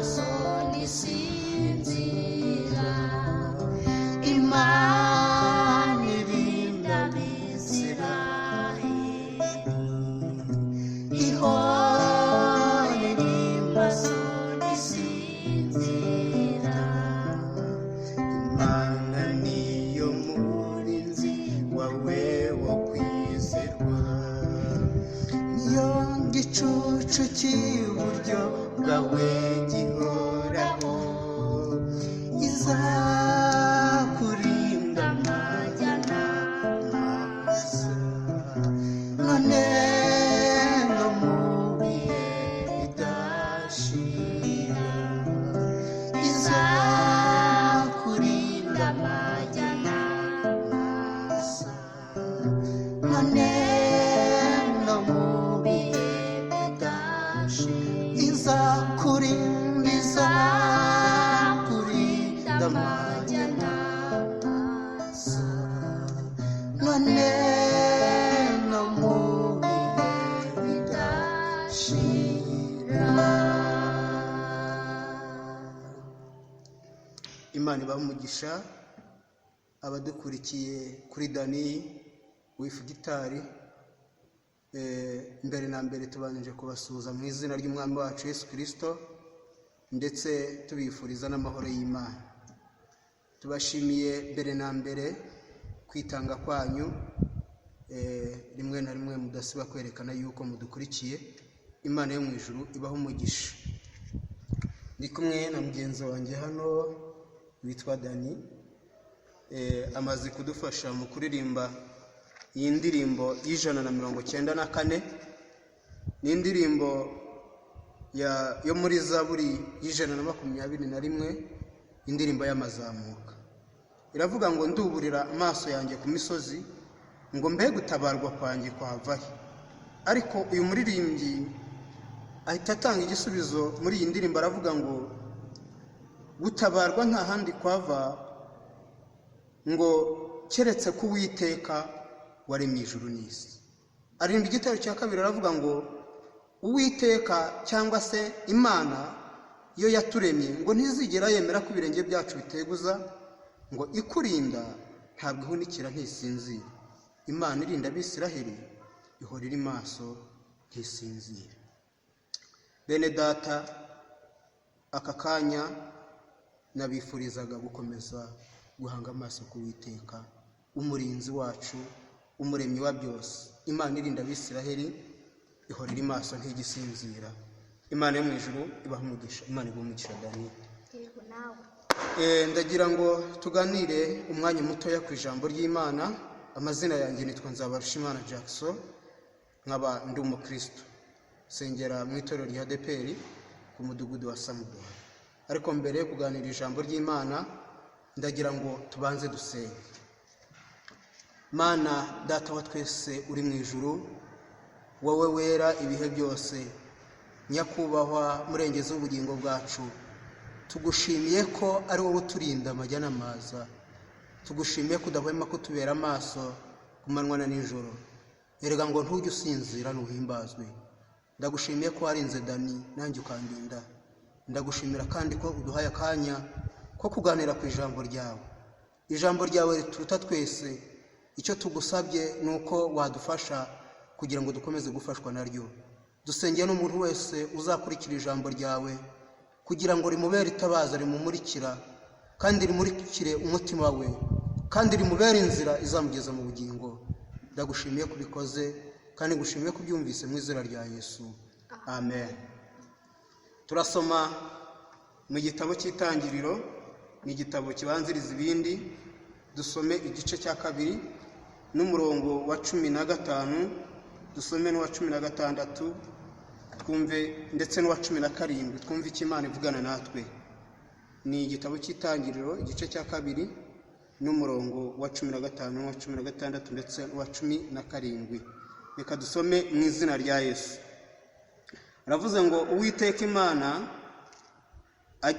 maso ntisinzira. Imana irinda Abisiraheli, ihora iri maso ntisinzira. Imana niyo murinzi wawe wo kwizerwa, niyo gicucu cy'iburyo bwawe gihoraho, izakurinda amajya n'amaza, none no mu bihe bidashira. Izakurinda amajya n'amaza, none no mu bihe bidashira. Izakurinda, izakurinda amajya amajya n'amaza, none no mu bihe bidashira. Imana ibahe umugisha abadukurikiye kuri Dani wifu gitari. Mbere na mbere tubanje kubasuhuza mu izina ry'Umwami wacu Yesu Kirisito, ndetse tubifuriza n'amahoro y'Imana. Tubashimiye mbere na mbere kwitanga kwanyu, rimwe na rimwe mudasiba kwerekana yuko mudukurikiye. Imana yo mu ijuru ibaho umugisha. Ndi kumwe na mugenzi wanjye hano witwa Dani. Amaze kudufasha mu kuririmba iyi ndirimbo y'194. Ni indirimbo yo muri Zaburi y'121, indirimbo y'amazamuka. Iravuga ngo: "Nduburira amaso yanjye ku misozi, ngo mbe gutabarwa kwanjye kwavahe?" Ariko uyu muririmbyi ahita atanga igisubizo muri iyi ndirimbo, aravuga ngo gutabarwa nta handi kwava, ngo keretse ko Uwiteka waremye ijuru n'isi. Aririmba igitero cya kabiri, aravuga ngo Uwiteka cyangwa se Imana yo yaturemye ngo ntizigera yemera ko ibirenge byacu biteguza, ngo ikurinda ntabwo ihunikira, ntisinzira. Imana irinda Abisiraheli ihora iri maso, ntisinzira. Bene data, aka kanya nabifurizaga gukomeza guhanga amaso ku Witeka, umurinzi wacu, umuremyi wa byose. Imana irinda Abisiraheli ihora iri maso, ntigisinzira. Imana yo mu ijuru ibaha umugisha. Imana ibaha umugisha, Dani. Yego, nawe. Ndagira ngo tuganire umwanya mutoya ku ijambo ry'Imana. Amazina yanjye nitwa Nzabarushimana Jackson, nkaba ndi umukristo, nsengera mu itorero rya ADEPR ku mudugudu wa Samuduha. Ariko mbere yo kuganira ijambo ry'Imana, ndagira ngo tubanze dusenge. Mana Data wa twese uri mu ijuru, wowe wera ibihe byose, nyakubahwa murengezi w'ubugingo bwacu, tugushimiye ko ari wowe uturinda amajya n'amaza. Tugushimiye ko udahwema kutubera amaso ku manywa na nijoro. Erega ngo ntujye usinzira, ntuhimbazwe. Ndagushimiye ko warinze Dani nanjye ukandinda. Ndagushimira kandi ko uduhaye akanya ko kuganira ku ijambo ryawe, ijambo ryawe rituruta twese. Icyo tugusabye ni uko wadufasha kugira ngo dukomeze gufashwa naryo. Dusengeye n'umuntu wese uzakurikira ijambo ryawe kugira ngo rimubere itabaza rimumurikira, kandi rimurikire umutima we, kandi rimubere inzira izamugeza mu bugingo. Ndagushimiye ko ubikoze kandi ngushimiye ko ubyumvise, mu izina rya Yesu, amen. Turasoma mu gitabo cy'Itangiriro, ni igitabo kibanziriza ibindi. Dusome igice cya 2 n'umurongo wa 15, dusome n'uwa 16, twumve ndetse n'uwa 17, twumve icyo Imana ivugana natwe. Ni igitabo cy'Itangiriro, igice cya 2 n'umurongo wa 15 n'uwa 16 ndetse n'uwa 17. Reka dusome mu izina rya Yesu. Aravuze ngo: "Uwiteka Imana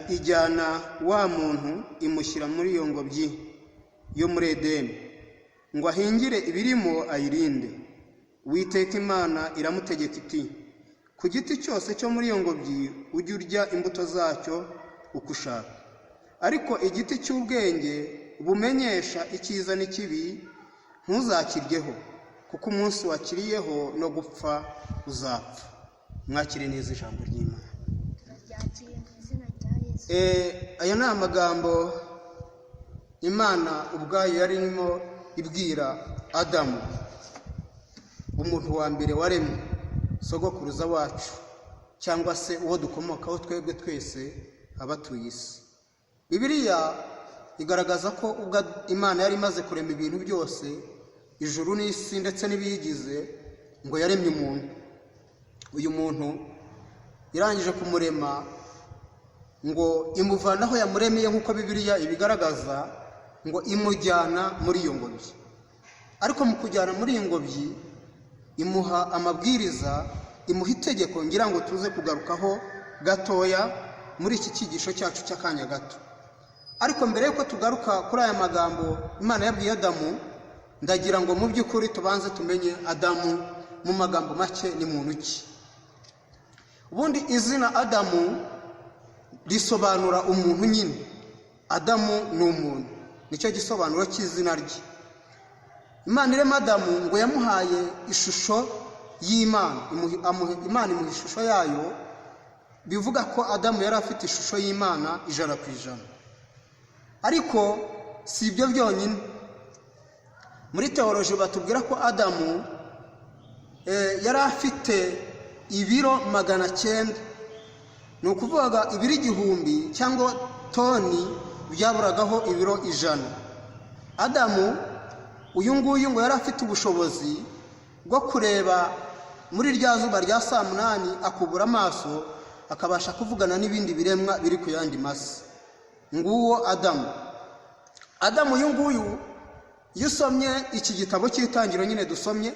ijyana wa muntu, imushyira muri iyo ngobyi yo muri Edeni ngo ahingire ibirimo, ayirinde. Uwiteka Imana iramutegeka iti: Ku giti cyose cyo muri iyo ngobyi ujye urya imbuto zacyo uko ushaka, ariko igiti cy'ubwenge bumenyesha icyiza n'ikibi ntuzakiryeho, kuko umunsi wakiriyeho no gupfa uzapfa. Mwakire neza ijambo ry'Imana. Turaryakiriye mu izina rya Yesu. Aya ni amagambo Imana ubwayo yari irimo ibwira Adamu, umuntu wa mbere waremwe, sogokuruza wacu, cyangwa se uwo dukomokaho twebwe twese abatuye isi. Bibiliya igaragaza ko ubwo Imana yari imaze kurema ibintu byose, ijuru n'isi ndetse n'ibiyigize, ngo yaremye umuntu. Uyu muntu irangije kumurema, ngo imuvana aho yamuremeye, nk'uko Bibiliya ibigaragaza, ngo imujyana muri iyo ngobyi. Ariko mu kujyana muri iyi ngobyi, imuha amabwiriza, imuha itegeko, ngira ngo tuze kugarukaho gatoya muri iki cyigisho cyacu cy'akanya gato. Ariko mbere y'uko tugaruka kuri aya magambo Imana yabwiye Adamu, ndagira ngo mu by'ukuri tubanze tumenye Adamu mu magambo make ni muntu ki. Ubundi izina Adamu risobanura umuntu nyine. Adamu ni umuntu, nicyo gisobanuro cy'izina rye. Imana irema Adamu, ngo yamuhaye ishusho y'Imana, Imana imuha ishusho yayo, bivuga ko Adamu yari afite ishusho y'Imana 100%. Ariko si ibyo byonyine. Muri teoloji batubwira ko Adamu yari afite ibiro 900, ni ukuvuga ibiro 1000 cyangwa toni byaburagaho ibiro 100. Adamu uyu nguyu ngo yari afite ubushobozi bwo kureba muri rya zuba rya saa 8, akubura amaso, akabasha kuvugana n'ibindi biremwa biri ku yandi masi. Nguwo Adamu. Adamu uyu nguyu, iyo usomye iki gitabo cy'Itangiriro nyine dusomye,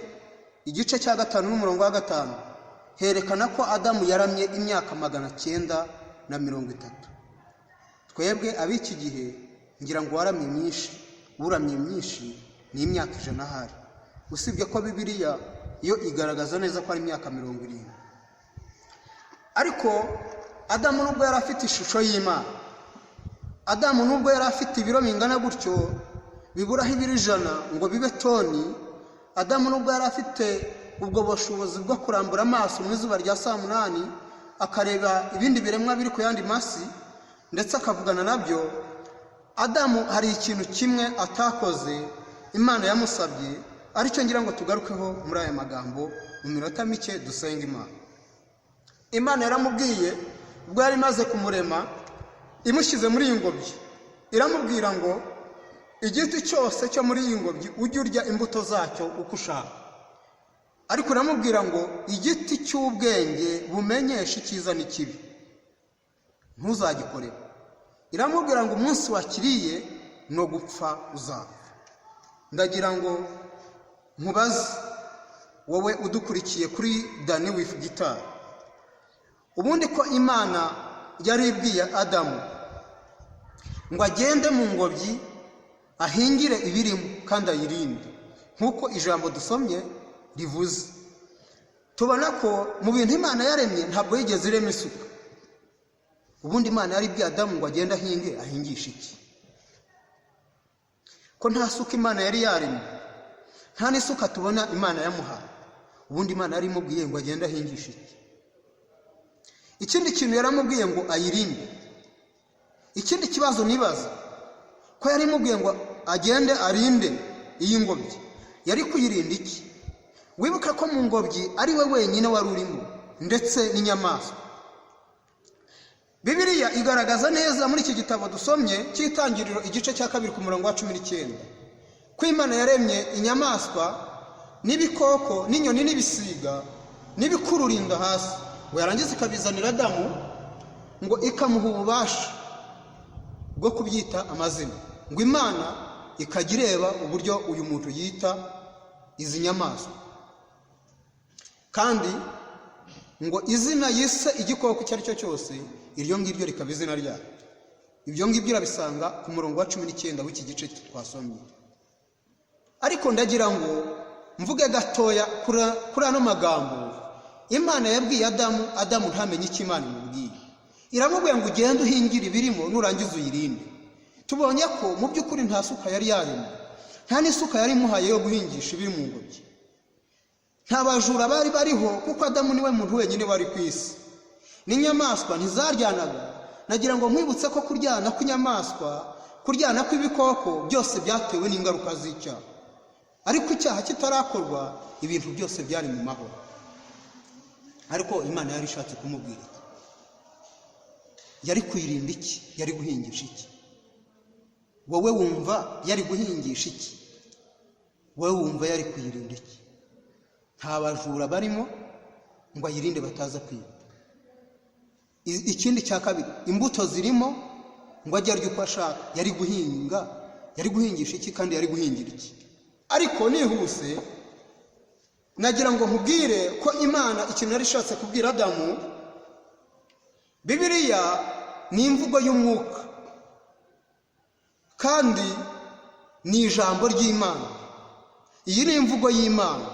igice cya 5 n'umurongo wa 5, herekana ko Adamu yaramye imyaka 930. Twebwe ab'iki gihe, ngira ngo waramye myinshi, uramye myinshi ni imyaka 100 ahari, usibye ko Bibiliya yo igaragaza neza ko ari imyaka 70. Ariko Adamu nubwo yari afite ishusho y'Imana, Adamu nubwo yari afite ibiro bingana gutyo biburaho ibiro 100 ngo bibe toni, Adamu nubwo yari afite ubwo bushobozi bwo kurambura amaso mu izuba rya saa 8, akareba ibindi biremwa biri ku yandi masi, ndetse akavugana nabyo, Adamu hari ikintu kimwe atakoze Imana yamusabye, aricyo ngira ngo tugarukeho muri aya magambo mu minota mike dusenga Imana. Imana yaramubwiye ubwo yari imaze kumurema, imushyize muri iyi ngobyi, iramubwira ngo igiti cyose cyo muri iyi ngobyi ujye urya imbuto zacyo uko ushaka. Ariko iramubwira ngo igiti cy'ubwenge bumenyesha icyiza n'ikibi ntuzagikorere. Iramubwira ngo umunsi wakiriye no gupfa uzapfa. Ndagira ngo nkubaze wowe udukurikiye kuri Dani With Guitar, ubundi ko Imana yari ibwiye Adamu ngo agende mu ngobyi, ahingire ibirimo kandi ayirinde, nk'uko ijambo dusomye rivuze, tubona ko mu bintu Imana yaremye ntabwo yigeze irema isuka. Ubundi Imana yari ibwiye Adamu ngo agende ahinge, ahingishe iki, ko nta suka Imana yari yaremye, nta n'isuka tubona Imana yamuhaye? Ubundi Imana yari imubwiye ngo agende ahingishe iki? Ikindi kintu yaramubwiye ngo ayirinde. Ikindi kibazo nibaza, ko yari imubwiye ngo agende arinde iyi ngobyi, yari kuyirinda iki? Wibuke ko mu ngobyi ari we wenyine wari urimo, ndetse n'inyamaswa. Bibiliya igaragaza neza muri iki gitabo dusomye cy'Itangiriro, igice cya 2 ku murongo wa 19, ko Imana yaremye inyamaswa n'ibikoko n'inyoni n'ibisiga n'ibikururinda hasi, ngo yarangiza ikabizanira Adamu, ngo ikamuha ububasha bwo kubyita amazina, ngo Imana ikajya ireba uburyo uyu muntu yita izi nyamaswa, kandi ngo izina yise igikoko icyo ari cyo cyose, iryo ngiryo rikaba izina ryayo. Ibyo ngibyo urabisanga ku murongo wa 19 w'iki gice twasomye. Ariko ndagira ngo mvuge gatoya kuri ano magambo. Imana yabwiye Adamu, Adamu ntamenye icyo Imana imubwiye. Iramubwiye ngo ugende uhingire ibirimo, nurangiza uyirinde. Tubonye ko mu by'ukuri nta suka yari yarimo, nta n'isuka yari imuhaye yo guhingisha ibiri mu ngobyi. Nta bajura bari bariho, kuko Adamu niwe muntu wenyine wari ku isi. N'inyamaswa ntizaryanaga. Nagira ngo nkwibutse ko kuryana kw'inyamaswa, kuryana kw'ibikoko, byose byatewe n'ingaruka z'icyaha. Ariko icyaha kitarakorwa, ibintu byose byari mu mahoro. Ariko Imana yari ishatse kumubwira iki? Yari kuyirinda iki? Yari guhingisha iki? Wowe wumva yari guhingisha iki? Wowe wumva yari kuyirinda iki? Nta bajura barimo ngo ayirinde bataza kwiba. Ikindi cya kabiri, imbuto zirimo ngo ajye arya uko ashaka. Yari guhinga, yari guhingisha iki, kandi yari guhingira iki? Ariko nihuse, nagira ngo nkubwire ko Imana ikintu yari ishatse kubwira Adamu, Bibiliya ni imvugo y'umwuka kandi ni ijambo ry'Imana. Iyi ni imvugo y'Imana.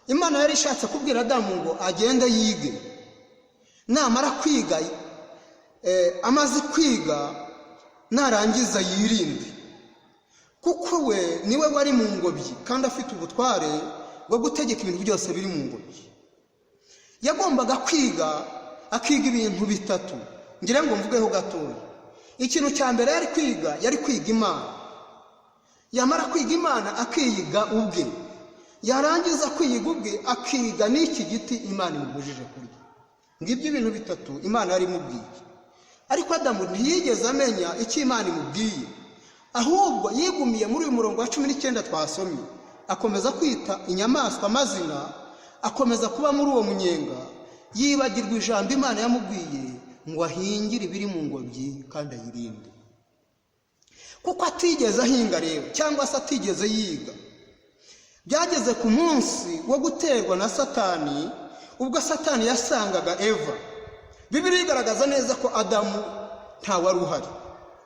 Imana yari ishatse kubwira Adamu ngo agende yige, namara kwiga, amaze kwiga, narangiza yirinde, kuko we niwe wari mu ngobyi kandi afite ubutware bwo gutegeka ibintu byose biri mu ngobyi. Yagombaga kwiga, akiga ibintu bitatu. Ngira ngo mvugeho gatoya. Ikintu cya mbere yari kwiga, yari kwiga Imana. Yamara kwiga Imana, akiyiga ubwe. Yarangiza kwiyiga ubwe, akiga n'iki giti Imana imubujije kurya. Ngibyo ibintu bitatu Imana yari imubwiye. Ariko Adamu ntiyigeze amenya icyo Imana imubwiye, ahubwo yigumiye muri uyu murongo wa 19 twasomye, akomeza kwita inyamaswa amazina, akomeza kuba muri uwo munyenga, yibagirwa ijambo Imana yamubwiye ngo ahingire ibiri mu ngobyi kandi ayirinde. Kuko atigeze ahinga rero, cyangwa se atigeze yiga, byageze ku munsi wo guterwa na Satani. Ubwo Satani yasangaga Eva, Bibiliya igaragaza neza ko Adamu ntawari uhari.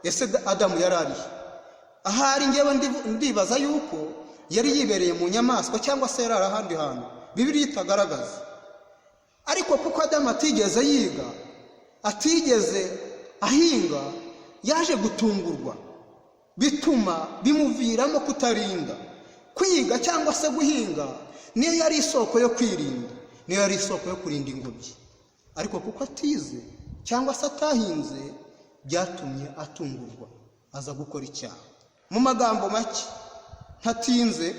Ese Adamu yari arihe? Ahari ngewe ndibaza yuko yari yibereye mu nyamaswa, cyangwa se yari ari ahandi hantu Bibiliya itagaragaza. Ariko kuko Adamu atigeze yiga, atigeze ahinga, yaje gutungurwa, bituma bimuviramo kutarinda. Kwiga cyangwa se guhinga niyo yari isoko yo kwirinda, niyo yari isoko yo kurinda ingobyi. Ariko kuko atize cyangwa se atahinze, byatumye atungurwa, aza gukora icyaha. Mu magambo make, ntatinze,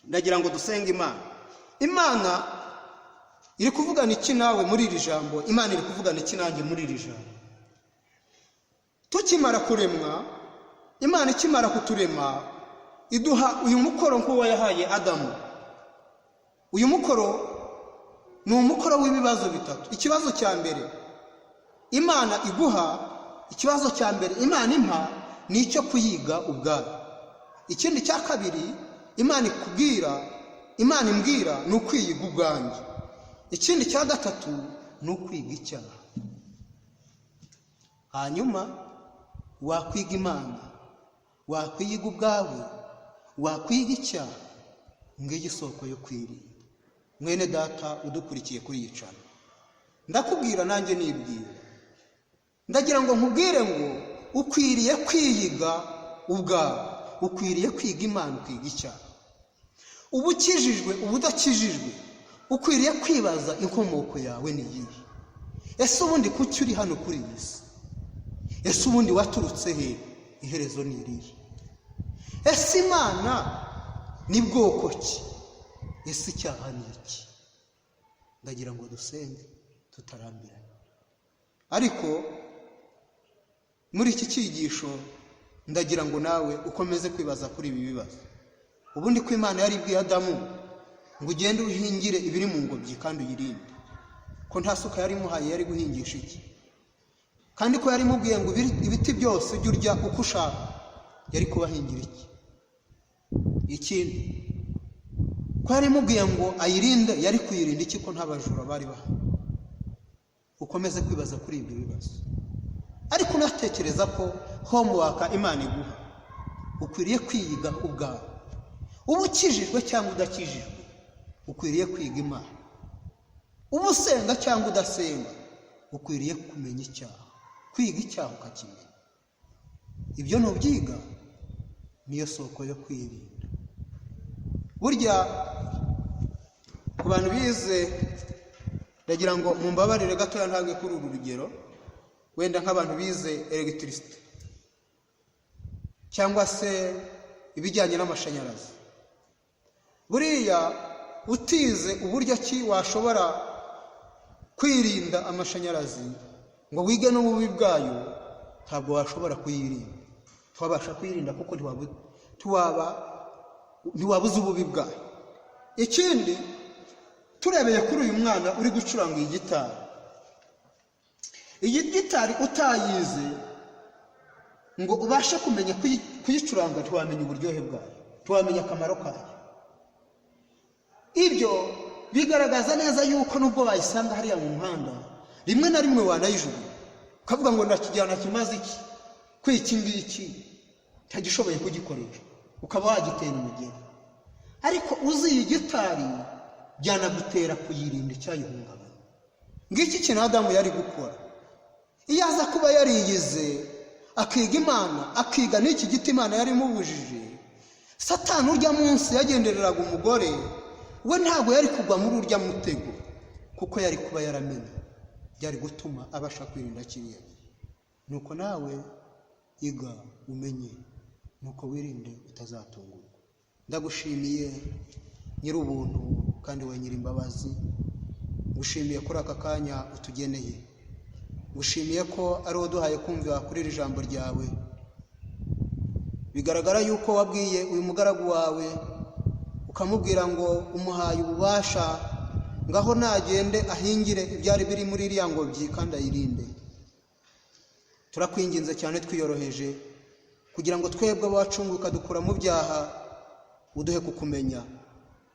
ndagira ngo dusenge Imana. Imana iri kuvugana iki nawe muri iri jambo? Imana iri kuvugana iki nanjye muri iri jambo? Tukimara kuremwa, Imana ikimara kuturema, iduha uyu mukoro nk'uwo yahaye Adamu. Uyu mukoro ni umukoro w'ibibazo bitatu. Ikibazo cya mbere Imana iguha, ikibazo cya mbere Imana impa, ni icyo kuyiga ubwayo. Ikindi cya kabiri Imana ikubwira, Imana imbwira, ni ukwiyiga ubwanjye. Ikindi cya gatatu ni ukwiga icyaha. Hanyuma wakwiga Imana, wakwiyiga ubwawe, wakwiga icyaha, ngiyi isoko yo kwirinda. Mwene data udukurikiye kuri iyi channel, ndakubwira nanjye nibwira, ndagira ngo nkubwire ngo ukwiriye kwiyiga ubwawe, ukwiriye kwiga Imana, ukiga icyaha. Uba ukijijwe, uba udakijijwe, ukwiriye kwibaza inkomoko yawe ni iyihe. Ese ubundi kuki uri hano kuri iyi si? Ese ubundi waturutse he? Iherezo ni irihe? Ese Imana ni bwoko ki? Ese icyaha ni iki? Ndagira ngo dusenge tutarambiranye. Ariko muri iki cyigisho ndagira ngo nawe ukomeze kwibaza kuri ibi bibazo. Ubundi ko Imana yari ibwiye Adamu ngo ugende uhingire ibiri mu ngobyi kandi uyirinde, ko nta suka yari imuhaye, yari guhingisha iki? Kandi ko yari imubwiye ngo ibiti byose ujye urya uko ushaka, yari kubahingira iki? Ikindi, ko yari imubwiye ngo ayirinde, yari kuyirinda iki ko nta bajura bari bahari? Ukomeze kwibaza kuri ibyo bibazo, ariko unatekereza ko homework Imana iguha, ukwiriye kwiyiga ubwawe. Uba ukijijwe cyangwa udakijijwe, ukwiriye kwiga Imana. Uba usenga cyangwa udasenga, ukwiriye kumenya icyaha, kwiga icyaha ukakimenya. Ibyo ntubyiga, niyo soko yo kwirinda. Burya ku bantu bize, ndagira ngo mumbabarire gatoya ntabwe kuri uru rugero, wenda nk'abantu bize électricité cyangwa se ibijyanye n'amashanyarazi, buriya utize uburyo ki washobora kwirinda amashanyarazi ngo wige n'ububi bwayo, ntabwo washobora kuyirinda. Ntiwabasha kuyirinda kuko ntiwabuze ububi bwayo. Ikindi, turebeye kuri uyu mwana uri gucuranga iyi gitari, iyi gitari utayize ngo ubashe kumenya kuyicuranga, ntiwamenya uburyohe bwayo, ntiwamenya akamaro kayo. Ibyo bigaragaza neza yuko nubwo wayisanga hariya mu muhanda, rimwe na rimwe wanayijugunya ukavuga ngo ndakijyana kimaze iki, ko iki ngiki ntagishoboye kugikoresha, ukaba wagitera umugeri. Ariko uzi iyi gitari, byanagutera kuyirinda icyayihungabanya. Ngiki kintu Adamu yari gukora iyo aza kuba yariyize, akiga Imana, akiga n'iki giti Imana yari imubujije. Satani urya munsi yagendereraga umugore we, ntabwo yari kugwa muri urya mutego, kuko yari kuba yaramenye byari gutuma abasha kwirinda kiriya. Nuko nawe iga umenye, nuko wirinde utazatungurwa. Ndagushimiye nyir'ubuntu kandi we nyir'imbabazi, ngushimiye kuri aka kanya utugeneye, ngushimiye ko ari wowe uduhaye kumva kuri iri jambo ryawe. Bigaragara yuko wabwiye uyu mugaragu wawe, ukamubwira ngo umuhaye ububasha, ngaho nagende ahingire ibyari biri muri iriya ngobyi kandi ayirinde. Turakwinginze cyane twiyoroheje kugira ngo twebwe abacunguka dukura mu byaha, uduhe kukumenya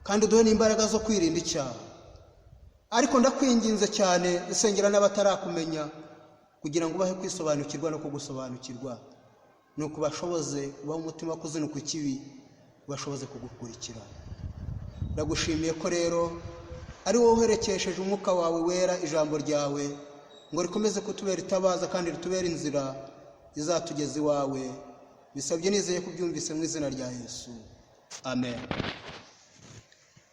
kandi uduhe n'imbaraga zo kwirinda icyaha. Ariko ndakwinginze cyane, isengera n'abatarakumenya kugira ngo ubahe kwisobanukirwa no kugusobanukirwa, ni ukubashoboze, ubahe umutima wo kuzinukwa ikibi, ubashoboze kugukurikira. Ndagushimiye ko rero ari wowe uherekesheje umwuka wawe wera ijambo ryawe ngo rikomeze kutubera itabaza kandi ritubere inzira izatugeza iwawe. Bisabye nizeye kubyumvise mu izina rya Yesu, amen.